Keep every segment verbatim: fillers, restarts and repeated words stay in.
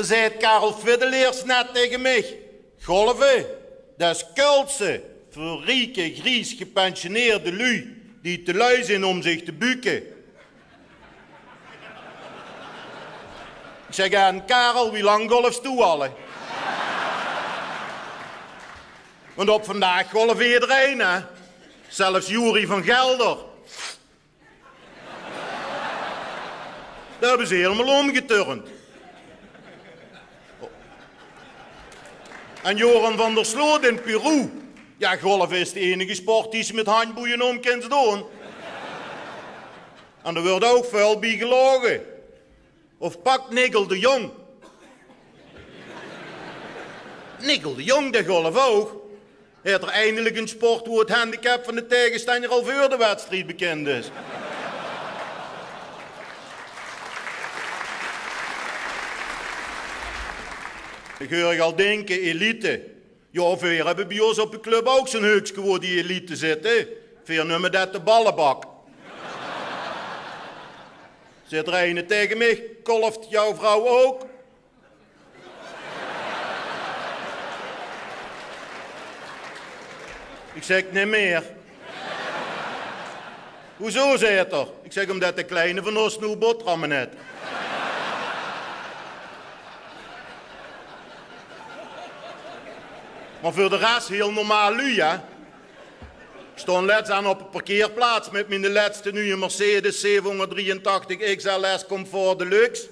Zaet Karel Fiddeleers net tege mich: "Golve, det is kultse veur rieke, gries gepensioneerde luuj die te lui zeen óm zich te buke." Ich zèk: "En Karel, wie lang golfs doe al, hè?" Want op vandaag golf ederein, hè. Zelfs Joerie van Gelder. Dao höbbe ze hielemaol ómgeturnd. En Joran van der Sloot in Peru. Jao, golf is de einige sport die ze mit handjboeie óm kins doon. En dao wuuert ouch väöl bie gelaoge. Of pak Nigel de Jong. Nigel de Jong, dae golf ouch. Haet 'r eindelik ein sport wo 't handicap van de taegestenjer al veur de wedstried bekind is. Ich huuer uch al dinke, elite. Jao, veer höbbe bie ós op de club ouch zoe'n heukske wo die elite zit, hè. Veer neume det de ballebak. Zaet 'r eine taege mich: "Golft jouw vrouw ook?" Ich zèk: "Neet mier." "Hoezo?" zaet 'r. Ich zèk: "Ómdet de kleine van ós noe boterhamme haet." Mer veur de res hiel normaal luuj, hè. Ich stóng lèts aan op de parkeerplaats mit mien lètste nuje Mercedes zevenhóngerd drieëntachtig X L S Comfort Deluxe.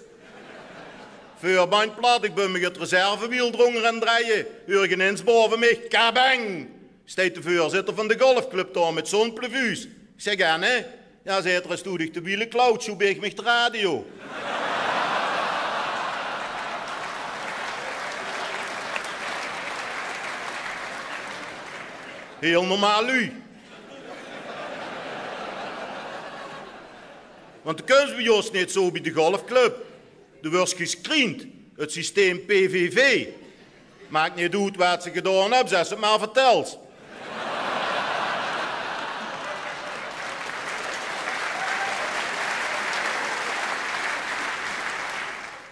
Veurbandj plat, ich bön mich 't reservewiel d'rónger aan 't drejje. Huuer ich inins baove mich: "Kabeng!" Steit de veurzitter van de golfclub dao mit zoe'n plevuus. Ich zèk: "En, hè?" "Jao," zaet 'r, "es doe dich de wiele klauws, sjouw ich mich de radio." Hiel normaal luuj. Want de kums bie ós neet zo bie de golfclub. De weurs gescreend. 't Systeem P V V. Maak neet oet waat ze gedaon höbs, es se 't mer vertèls.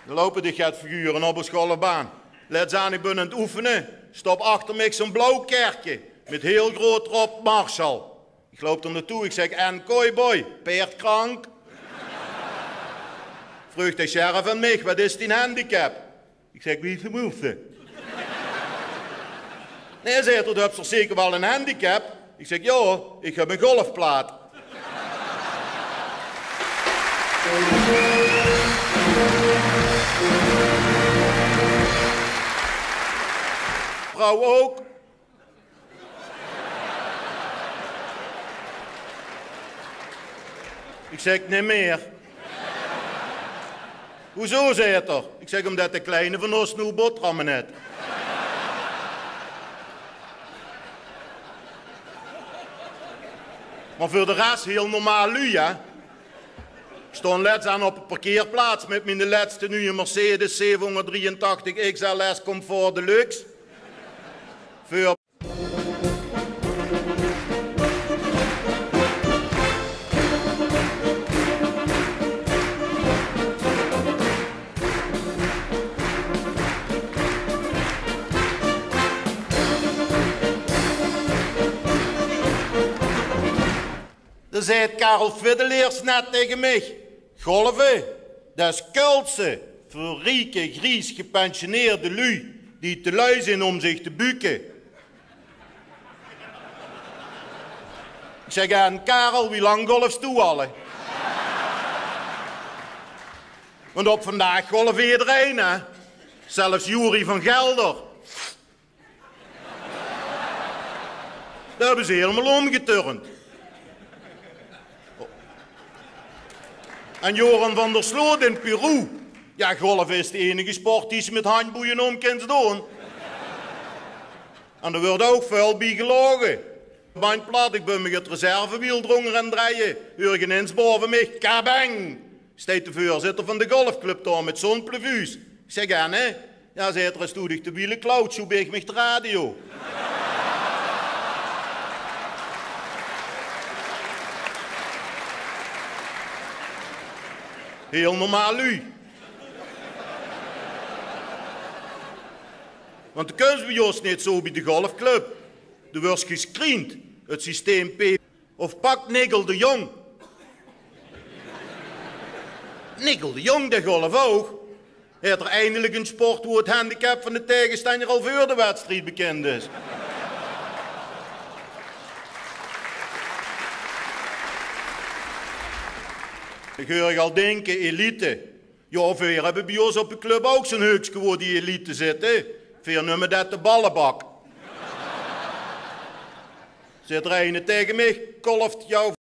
D'r loupe dich get figure op ós golfbaan. Lèts aan, ich bön aan 't oefene. Stop achter mich zoe'n blauw kerke mit hiel groot d'rop: "Marshall." Ich loup d'r naotoe, ich zèk: "En, cowboy, paerd krank?" Vreug de sheriff aan mich: "Waat is dien handicap?" Ich zèk: "Wie ze moeste." "Nae," zaet 'r, "doe höbs toch zeker waal ein handicap?" Ich zèk: "Jao, ich höb ein golfplaat." "Vrouw ook?" Ich zèk: "Neet mier." "Hoezo?" zaet 'r. Ich zèk: "Ómdet de kleine van ós noe boterhamme haet." Mer veur de res hiel normaal luuj, hè. Ich stóng lèts aan op de parkeerplaats mit mien lètste nuje Mercedes zevenhóngerd drieëntachtig X L S Comfort Deluxe. Veur Dao zaet Karel Fiddeleers net taenge mich: "Golve, det is kultse veur rieke, gries gepensioneerde luuj die te lui zeen óm zich te buke." Ich zèk: "En Karel, wie lang golfs doe al, hè?" Want op vandaag golf ederein, hè. Zelfs Joerie van Gelder. Dao höbbe ze hielemaol ómgeturnd. En Joran van der Sloot in Peru. Jao, golf is de einige sport die ze mit handjboeie óm kins doon. En dao wuuert ouch väöl bie gelaoge. Bandj plat, ich bön mich 't reservewiel drónger aan 't drejje. Huuer ich inins baove mich: kabeng! Steit de veurzitter van de golfclub dao mit zoe'n plevuus. Ich zèk: en, hè? Jao, zaet 'r, es doe dich de wiele klauws, sjouw ich mich de radio. Hiel normaal luuj. Want de kums bie ós neet zo bie de golfclub. De weurs gescreend, 't systeem P. Of pak Nigel de Jong. Nigel de Jong, dae golf ouch. Haet 'r eindelik ein sport wo 't handicap van de taegestenjer al veur de wedstried bekind is. Ich huur uch al dinke, elite. Jao, veer höbbe bie ós op de club ouch zo'n heukske wo die elite zit, hè. Veer numme det de ballebak. Zit 'r eine taege mich, kolf: "Jao,